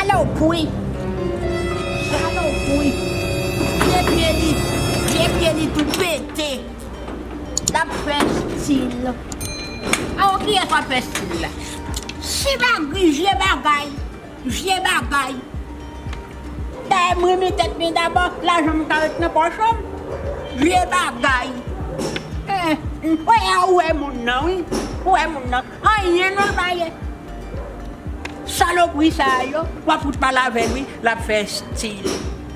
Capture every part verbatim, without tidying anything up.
Salopri. Salopri. Vye pye li, vye pye li tou pete. L ap fè stil. Awo, kiyès w ap fè stil la? Si bagri, vye bagay. Vye bagay. Dayè, m renmen tèt mwen dabò, lajan m ka ret nan pòch m. Vye bagay. Eh, wè, ou wè moun nan, wi. Ou wè moun nan. Anyen non l pa ye. Salopri sa yo, w ap fout pale avè l, wi, l ap fè stil.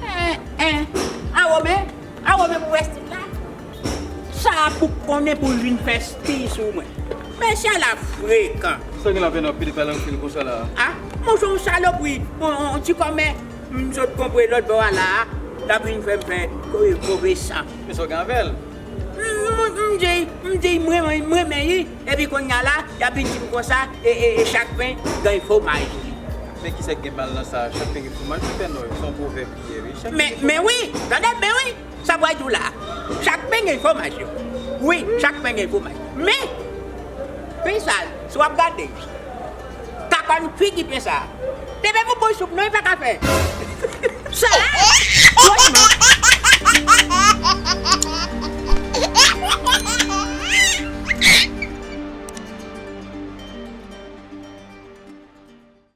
Eh, eh. Awo men, awo men pou fè stil la. Sa a pou konnen pou l vin fè stil sou mwen. Mesye a la frekan. Sa gen la vin anpil, pale anpil konsa la? Ah, monchè, yon salopri, yon, yon ti kòmè, m sot konpre lòt bò a la, l ap vin fè m fè move san. Men sa w gen avè l? M, m, m di, m di, m renmen, m renmen li, epi kounye a la, y ap vin di m konsa, e, e, e chak pen gen fomaj li. Men kisa k gen mal nan sa? Chak pen gen fomaj li, pè nò, se yon pwovèb li ye, wi. Men, men wi, tande, men wi, sa pral di w la. Chak pen gen fomaj yo. Wi, chak pen gen fomaj. Men, pen sa, si w ap gade, kakòn figi pen sa. Te menm yon bouy soup non, li pa ka fè. Sa, franchman,